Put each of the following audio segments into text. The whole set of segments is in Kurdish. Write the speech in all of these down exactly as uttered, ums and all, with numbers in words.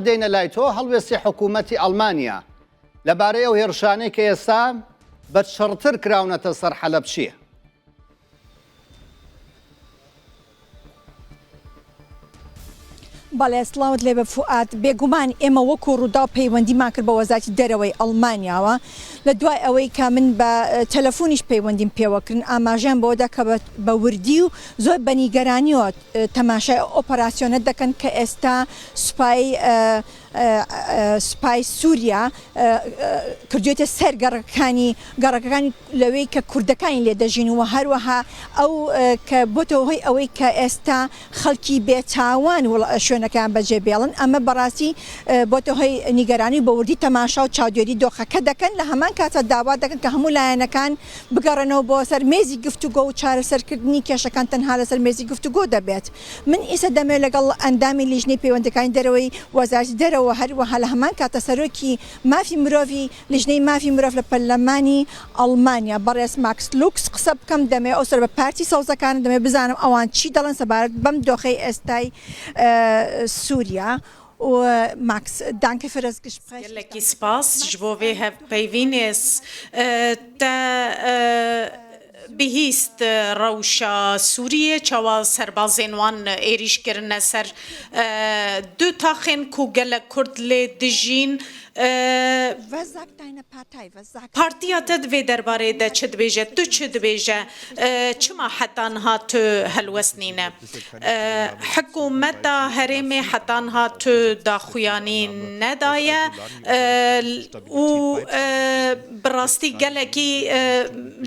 دێنە لای تۆ هەڵوێستی حکوومەتی ئەڵمانیا لەبارەی ئەو هێرشانەی کە ئێستا بە شەڕتر کراونەتە سەر حەلەبچیە. بەڵێ، سڵاوت لێ بێ فوئاد. بێگومان ئێمە وەکو ڕووداو پەیوەندیمان کرد بە وەزارەتی دەرەوەی ئەڵمانیاوە، لە دوای ئەوەی کە من بە تەلەفۆنیش پەیوەندیم پێوە کردن، ئاماژەیان بەوەدا کە بە وردی و زۆر بە نیگەرانیەوە تەماشای ئەو ئۆپەراسیۆنە دەکەن کە ئێستا سوپای سوپای سووریا کردوێتە سەر گەڕەکەکانی گەڕەکەکانی لەوەی کە کوردەکانی لێ دەژین و هەروەها ئەو کە بۆتەوە هۆی ئەوەی کە ئێستا خەڵکی بێتاوان شوێنەکەیان بەجێ بێڵن. ئەمە بەڕاستی بۆتە هۆی نیگەرانی و بەوردی تەماشا و چاودێری دۆخەکە دەکەن. لە هەمان کاتە داوا دەکەن کە هەموو لایەنەکان بگەڕێنەوە بۆ سەر مێزی گفتوگۆ و چارەسەرکردنی کێشەکان تەنها لەسەر مێزی گفتوگۆ دەبێت. من ئیسە دەمەوێت لەگەڵ ئەندامی لیژنەی پەیوەندەکانی دەرەوەی وەزارەتی دەرەوە، هەروەها لە هەمان کاتە سەرۆکی مافی مرۆڤی لیژنەی مافی مرۆڤ لە پەرلەمانی ئەڵمانیا بەڕێز ماکس لوکس قسە بکەم. دەمەوێت ئەو سەر بە پارتی سەوزەکان، دەمەوێت بزانم ئەوان چی دەڵێن سەبارەت بەم دۆخەی ئێستای سووریا. و ماکس دانکە فرەز گشت. Gelekî spas ji bo vê hevpeyvînê. Te bihîst rewşa Sûriyê, çawa serbazên wan êrîş kirine ser du taxên ku gelek Kurd lê dijîn. Partiya te di vê derbarê de çi dibêje? Tu çi dibêje? Çima heta niha tu helwest nîne? Hikûmeta herêmê heta niha tu daxuyanî nedaye û bi rastî gelekî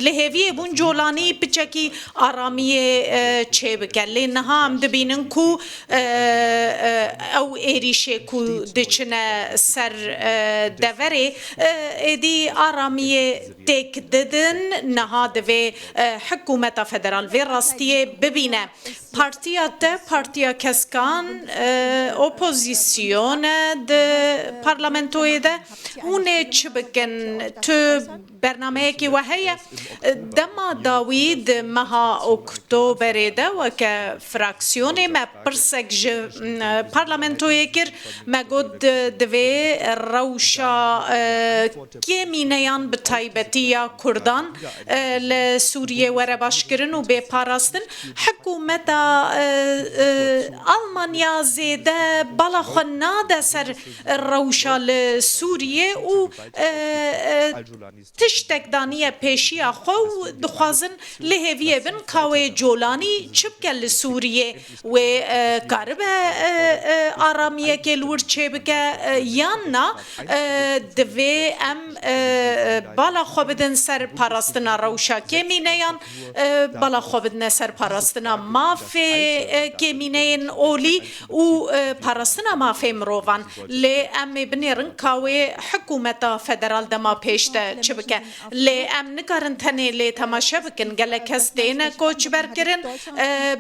li hêviyê bûn colanî piçekî aramiyê çêbike. Lê niha em dibînin ku ew êrîşê ku diçine ser deverê êdî aramiyê têk didin. Niha divê hikûmeta federal vê rastiyê bibîne. Partiya te, partiya keskan, opozîsyon e di parlamentoyê de. Hûn ê çi bikin? Tu bernameyekî we heye? Dema dawî di meha Oktoberê de weke fraksiyonê me pirsek ji parlamentoyê kir. Me got divê rewşa kêmîneyan bi taybetî ya Kurdan li Sûriyê were başkirin û bê parastin. Hikûmeta Almanya zêde bala xwe nade ser rewşa li Sûriyê û tiştek daniye pêşiya xwe û dixwazin li hêviyê bin ka wê colanî çi bike li Sûriyê. Wê karibe aramiyekê li wir çêbike yan na? Divê em bala xwe bidin ser parastina rewşa kêmîneyan, bala xwe bidine ser parastina mafê kêmîneyên olî û parastina mafê mirovan. Lê em ê binêrin ka wê hikûmeta federal dema pêş de çi bike. Lê em nikarin tenê lê temaşe bikin. Gelek kes têne koçberkirin.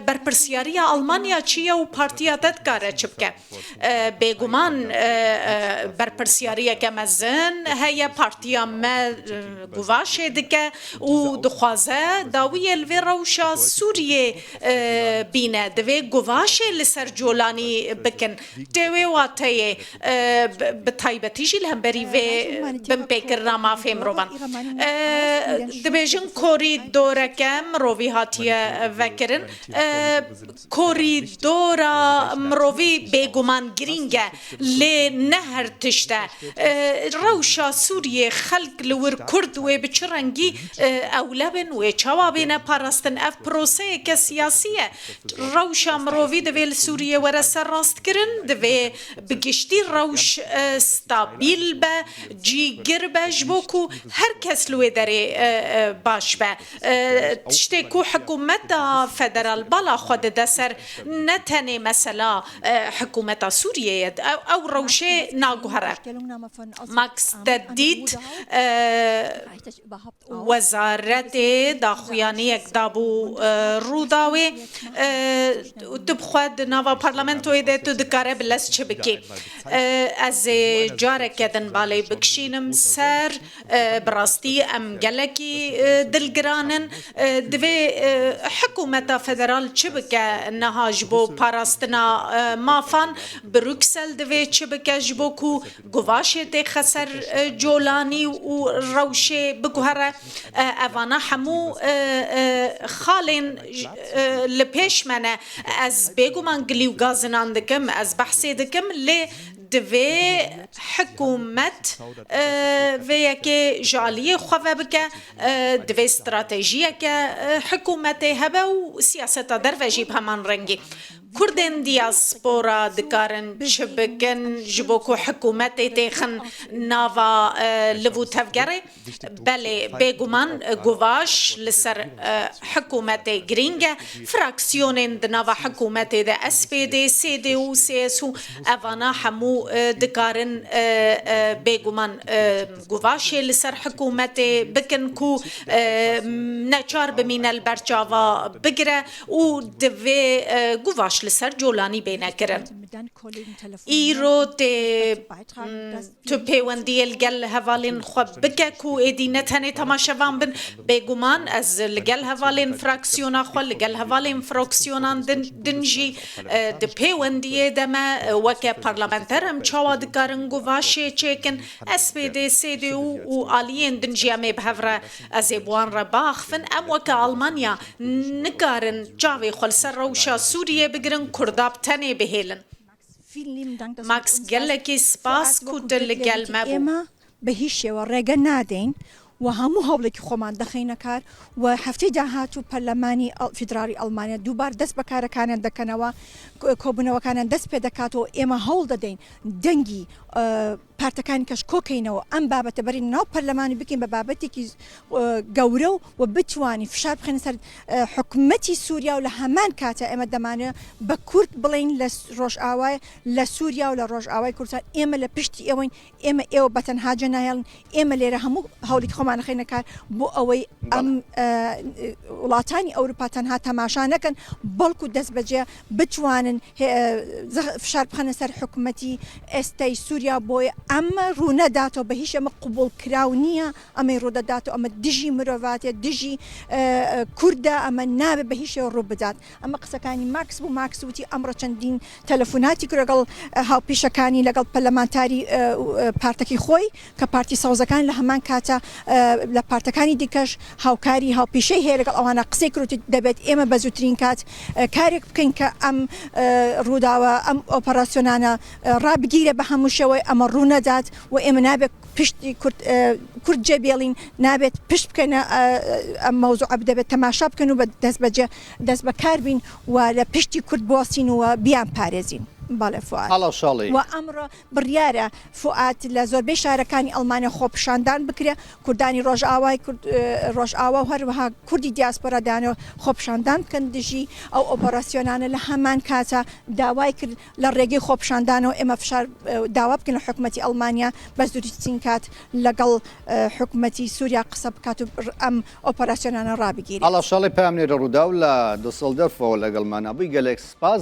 Berpirsyariya Almanya çi ye û partiya te dikare çi bike? Bêguman berpirsyariyeke mezin heye. Partiya me guvaşê dike û dixwaze dawiyê li vê rewşa Sûriyê bîne. Divê guvaşê li ser colanî bikin. Tê wê wateyê, bi taybetî jî li hemberî vê binpêkirina mafê mirovan. Dibêjin korîdoreke mirovî hatiye vekirin. Korîdora mirovî bêguman girîng e, lê ne her tişt e. Rewşa Sûriyê, xelk li wir Kurd wê bi çi rengî ewle bin, wê çawa bêne parastin? Ev proseyeke siyasî ye. Rewşa mirovî divê li Sûriyê were serrastkirin, divê bi giştî rewş stabil be, cîgir be ji bo ku her kes li wê derê baş be. Tiştê ku hikûmeta federal bala xwe dide ser ne tenê mesela hikûmeta Sûriyê ye, ew rewşê naguhere. Max te dît, Wezaretê daxuyaniyek dabû Rûdawê. e, tu bi xwe di nava parlamentoyê de tu dikare bi lez çi bikî? E, ez ê careke din balê bikişînim ser, e, bi rastî em gelekî, e, dilgiran in. E, divê, e, hikûmeta federal çi bike niha ji bo parastina, e, mafan? Bruksel divê çi bike ji bo ku guvaşê têxe ser, e, colanî û rewşê biguhere? E, evana hemû, e, e, xalên, e, li pêş me ne. Ez bêguman gilî û gazinan dikim, ez behsê dikim, lê divê hikûmet, e, vê yekê ji aliyê xwe vebike, e, divê stratejiyeke, e, hikûmetê hebe û siyaseta derve jî bi heman rengî. Kurdên diyaspora dikarin çi bikin ji bo ku hikûmetê têxin nava, e, liv û tevgerê? Belê, bêguman, e, guvaş li ser, e, hikûmetê girîng e. Fraksiyonên di nava hikûmetê de S P D, S D û C S U, evana hemû, e, dikarin, e, e, bêguman, e, guvaşê li ser hikûmetê bikin ku, e, neçar bimîne li ber çava bigire û divê, e, guvaş li ser colanî bêne kirin. Îro tê, mm, tu pêwendiyê li gel hevalên xwe bike ku êdî ne tenê temaşevan bin. Bêguman ez li gel hevalên fraksiyona xwe, li gel hevalên fraksiyonan din, din jî, e, di pêwendiyê de me, e, weke parlamenter em çawa dikarin guvaşê çêkin? S P D, S D U û aliyên din jî em ê bi hev re, ez ê bi wan re biaxivin. Em weke Almanya nikarin çavê xwe li ser rewşa Sûriyê bigirin, Kurda bi tenê bihêlin. Max, gelekî spas ku tu li gel me bû. ئێمە بە هیچ شێوە ڕێگە نادەین و هەموو هەوڵێکی خۆمان دەخەینە کار و هەفتەی داهاتوو پەرلەمانی ئەڵ-، فیدراڵی ئەڵمانیا دووبار دەست بە کارەکانیان دەکەنەوە، کۆ-، کۆبوونەوەکانیان دەست پێ دەکاتەوە. ئێمە هەوڵ دەدەین دەنگی، ئە، پارتەکانی کەش کۆکەینەوە، ئەم بابەتە بەرین ناو پەرلەمانی بکەین بە بابەتێکی، ئە، گەورە و، و بتوانین فشار بخەینە سەر، ئە، حکومەتی سووریا و لە هەمان کاتە ئێمە دەمانەوێت بە کورد بڵێین لە س-، ڕۆژئاوای، لە سووریا و لە ڕۆژئاوای کوردستان ئێمە لە پشتی ئێوەین، ئێمە ئێوە بە تەنها جێ ناهێڵن، ئێمە لێرە هەموو هەوڵێکی خۆمان نەخەینە کار بۆ ئەوەی بەڵێ. ئەم، ئە، وڵاتانی ئەوروپا تەنها تەماشا نەکەن، بەڵکو دەست بەجێ بتوانن هێ-، زەخ-، فشار بخەنە سەر حکوومەتی ئێستای سووریا بۆی ئەمە ڕوونەداتەوە، بە هیچ ئەمە قوبوڵ کراو نییە، ئەمەی ڕوودەداتەوە، ئەمە دژی مرۆڤاتێ، دژی، ئە، ئە، کوردە، ئەمە نابێ بە هیچ شێوە ڕوو بدات. ئەمە قسەکانی ماکس بوو. ماکس وتی ئەمڕۆ چەندین تەلەفۆناتی کرد لەگەڵ، ئە، هاوپیشەکانی، لەگەڵ پەرلەمانتاری، ئە، ئە، پارتەکی خۆی کە پارتی سەوزەکان لە هەمان کاتە، ئە، لە پارتەکانی دیکەش هاوکاری هاوپیشەی هەیە، لەگەڵ ئەوانە قسەی کروتی دەبێت ئێمە بە زووترین کات، ئە، کارێک بکەین کە ئەم، ئە، ڕووداوە، ئەم ئۆپەراسیۆنانە، ئە، ڕابگیرە بە هەموو شێوەی ئەمە ڕوو نەدات و ئێمە نابێت پشتی کورد، ئە، کورد جێبێڵین، نابێت پشت بکەنە، ئە، ئەم مەوزوعە، دەبێت تەماشا بکەن و بە دەست بەجێ، دەست بە کار بین و لە پشتی کورد بوەستین و بیان پارێزین. بەڵێ فواد. ئاڵا شاڵی. و ئەمڕۆ بڕیارە فواد لە زۆربەی شارەکانی ئەڵمانیا خۆپیشاندان بکرێ، کوردانی ڕۆژئاوای کورد، ئە، ڕۆژئاوا و هەروەها کوردی دیاسپۆرا دانەوە خۆپیشاندان بکەن دژی ئەو ئۆپەراسیۆنانە. لە هەمان کاتە داوای کرد لە ڕێگەی خۆپیشاندانەوە ئێمە فشار، ئە، داوا بکەن لە حکوومەتی ئەڵمانیا بە زووترین کات لەگەڵ، ئە، حکوومەتی سووریا قسە بکات و ئەم ئۆپەراسیۆنانە ڕابگیری. ئاڵا شاڵی، پامنێرە ڕووداو لە دوسلدۆرفەوە لەگەڵمانە بووی، گەلێک سپاس.